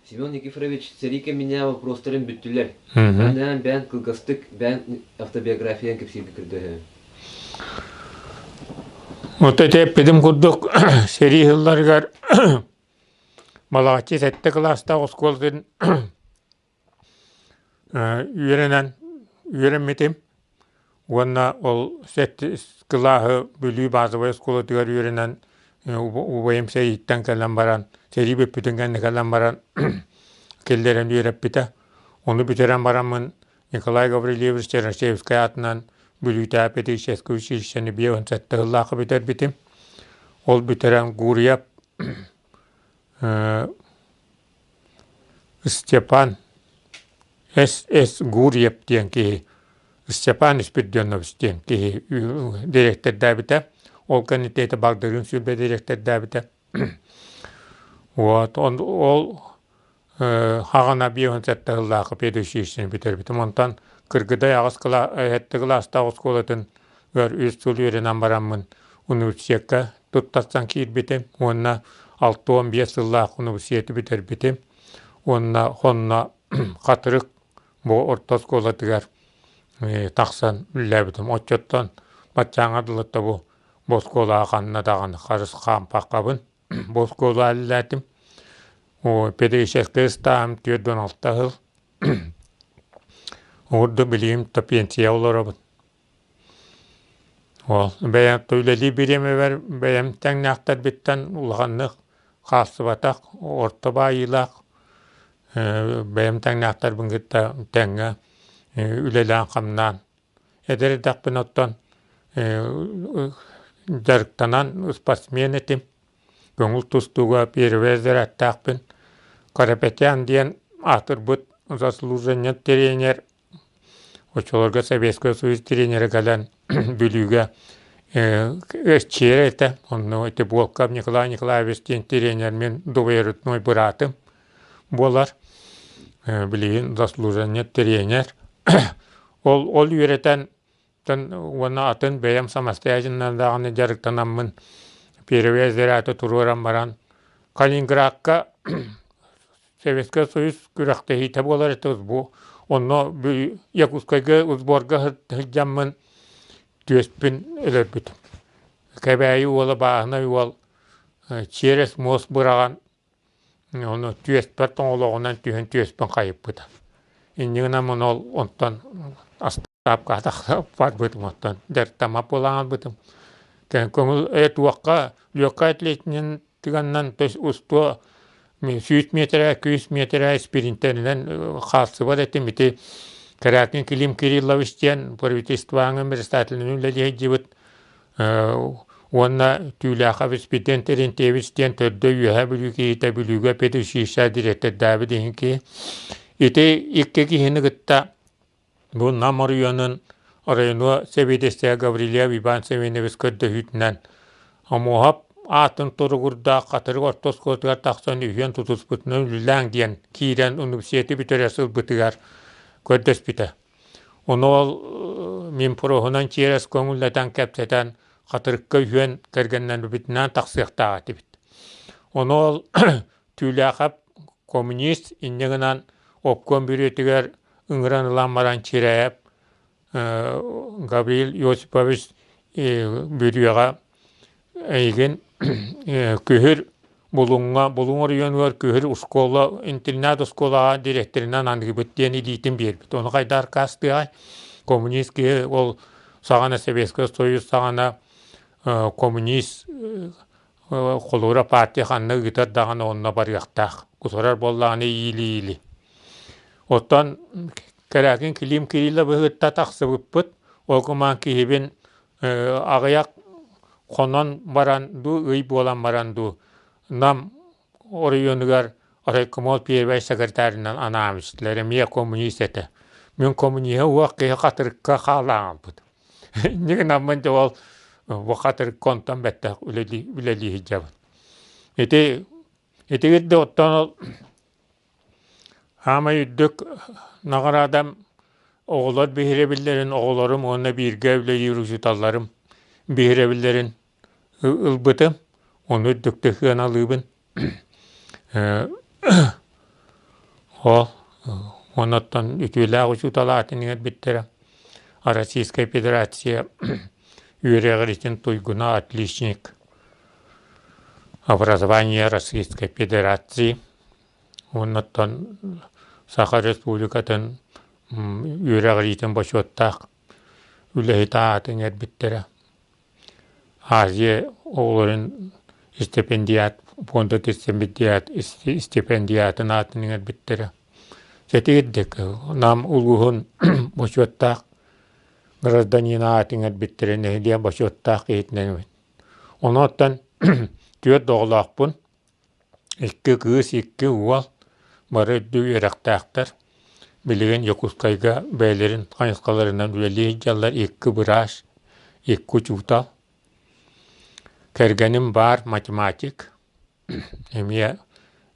Семен Никифорович сэрии кэминээҕи вопростарын бүттүлэр. Анаан бэйэн кылгастык бэйэн автобиографиян кэпсииргэ көрдөһөбүн. Вот ити эппитим курдук сэрии сылларыгар Балаҕаччы сэттэ кылаастаах оскуолатын үөрэнэн үөрэммитим уонна ол сэттис кылааһы Бүлүү базовай оскуолатыгар үөрэнэн убайым сэрииттэн кэлэн баран сэрии бүппүтүн кэннэ кэлэн баран киллэрэн үөрэппитэ. Ону бүтэрэн бараммын Николай Гаврильевич Чернышевскай аатынан Бүлүүтээҕи педагогическай училищены 57 сыллаахха бүтэрбитим. Ол бүтэрэн Гурьев Степан С. С. Гурьев диэн киһи Степан Испирденович диэн киһи дириэктэрдээбитэ. Ол кэнниттэн Багдарыын Сүлбэ дириэктэрдээбитэ. Вот ол хаҕана 57 сыллаахы педучилищены бүтэрбитим. Онтон Кыргыдай аҕыс сэттэ кылаастаах оскуолатын үс сыл үөрэнэн бараммын университекка туттарсан киирбитим уонна 65 сыллаах университеты бүтэрбитим уонна онно Хатырык бу орто оскуолатыгар тахсан үлэлээбитим. Оччоттон баччааҥҥа дылы бу бу оскуолаҕа ханна даҕаны харыс хаампаккабын бу оскуолаҕа үлэлээтим. Педагогическай ыстааһым 46 сыл. Ордук билигин то пенсия олоробун. Ол бэйэм үлэлии бириэмэбэр бэйэм тэҥнээхтэрбиттэн улаханнык хаалсыбатах орто баайыылаах бэйэм тэҥнээхтэрбин кытта тэҥҥэ үлэлээн-хамнаан эдэр эрдэхпинэ оттон дьарыктанан спортсмен этим. Көҥүл тустууга первый разрядтаахпын. Карапетян диэн аатырбыт заслуженный тренер Оччолорго Советскай Союз тренерэ кэлэн Бүлүүгэ эрчийэр этэ. Онно ити Волков Николай Николаевич диэн тренер мин двоюродной быраатым буолар. Билигин заслуженный тренер. Ол ол үөрэтэн уонна атын бэйэм самостоятельно даҕаны дьарыктанаммын первый разряды туруоран баран Калининградка Советскай Союз күрэхтэһиитэ буолар этэ бу онно Якутскайга сборга сылдьаммын түөспүн өлөрбүтүм. Кэбээйи уола бааһынай уол через мост быраҕан ону түөспэр тоҥолоҕунан түһэн түөспүн хайыппыта. Инньэ гынан ол онтон астаапка барбытым оттон дьарыктаммат буолан хаалбытым. Көҥүл туохха легкай атлетинэн тыганнан то есть устуо 100 миэтэрэ, 200 миэтэрэ спринтеринэн хаалсыбат этим. Ити Корякин Клим Кириллович диэн правительствоҥа председателинэн үлэлии сылдьыбыт уонна Түүлээхэ Спирден Терентьевич диэн төрдө Үөһээ Бүлүү киһитэ Бүлүүгэ педучилище дириэктэрдээбит иһин киһи. Ити икки киһини кытта Бу Нам оройуонун районо сэбиэдиссэйэ Гаврильев Иван Семенович көрдөһүүтүнэн Омуоһап аатын туругурдаах Хатырык орто оскуолатыгар тахсан үһүөн тутуспутунан үлэлээҥ диэн киирэн университеты бүтэрэ сылбытыгар көрдөспүтэ. Ону ол Минпроһунан чиэрэс көҥүллэтэн кэпсэтэн Хатырыкка үһүөн кэргэннэрбитинэн тахсыахтаах этибит. Ону ол Түүлээхэп коммунист инньэ гынан обком бүрүөтүгэр ыҥыран ылан баран Чирээп Гаврил Иосипович бүрүөҕэ эйигин күһүр Булуҥҥа Булуҥ оройуонугар күһүр оскуола интернат оскуолаҕа дириэктэринэн аныыбыт диэн илиитин биэрбит. Ону хайдах аркаастыаҕай? Коммунист киһи ол саҕана Советскай Союз саҕана коммунист холуура партия ханна ыытар даҕаны онно барыахтаах. Кутурар буоллаҕына иили-иили. Оттон Кэрээкин Клим Кирилловиһы тахсыбыппыт. Ол гынан киһибин аҕыйах хонон баран дуу, ый буолан баран дуу Нам оройуонугар райкомол первай секретарынан анаабыттар. Эмиэ коммунист этэ. Мин коммуниһа уох киһи хатырыкка хаалаабыт. Инньэ гынаммын дьэ ол бу хатырыкка онтон бэттэх үлэлии үлэлии сылдьабын. Ити итигирдэ оттон ол Хаамай үрдүк наҕараадам оҕолор биһирэбиллэрин оҕолорум уонна бииргэ үлэлиир учууталларым биһирэбиллэрин ылбытым. Ону үрдүктүк сыаналыыбын. Ол оннуттан үтүөлээх учуутал аатын иҥэрбиттэрэ. Российская Федерация үөрэҕириитин туйгуна отличник образования Российской Федерации уоннаттан Саха Республикатын үөрэҕириитин бочуоттаах үлэһит аатын иҥэрбиттэрэ. Азия оҕолорун стипендиат фонда стипендиат стипендиатын аатын иҥэрбиттэрэ. Сэтигирдик Нам улууһун бочуоттаах гражданина аатын иҥэрбиттэрэ нэһилиэк бочуоттаах киһитинэн. Онуоттан түөрт оҕолоохпун. Икки кыыс, икки уол, бары үрдүк үөрэхтээхтэр. Билигин Дьокуускайга бэйэлэрин хайысхаларынан үлэлии сылдьаллар икки быраас, икки учуутал. Кэргэним баар математик, эмиэ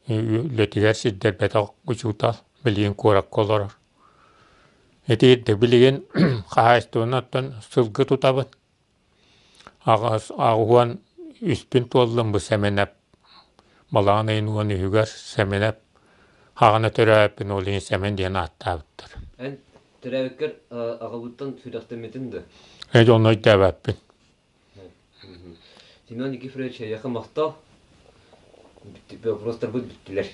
үлэтигэр сирдэрбэтэх учуутал, билигин куоракка олорор. Ити билигин хаһаайыстыбаны оттон сылгы тутабын. Аҕыс уон үспүн туоллум бу Сэмэнэп балаҕан ыйын 13-үгэр Сэмэнэп хаҕана төрөөппүн ол иһин Сэмэн диэн ааттаабыттар. Эн төрөөбүккэр аҕабыттан сүрэхтэммитин да? Ээ дьэ онно өйдөөбөппүн. Семен Никифорович эйиэхэ махтал. Вопростарбыт бүттүлэр.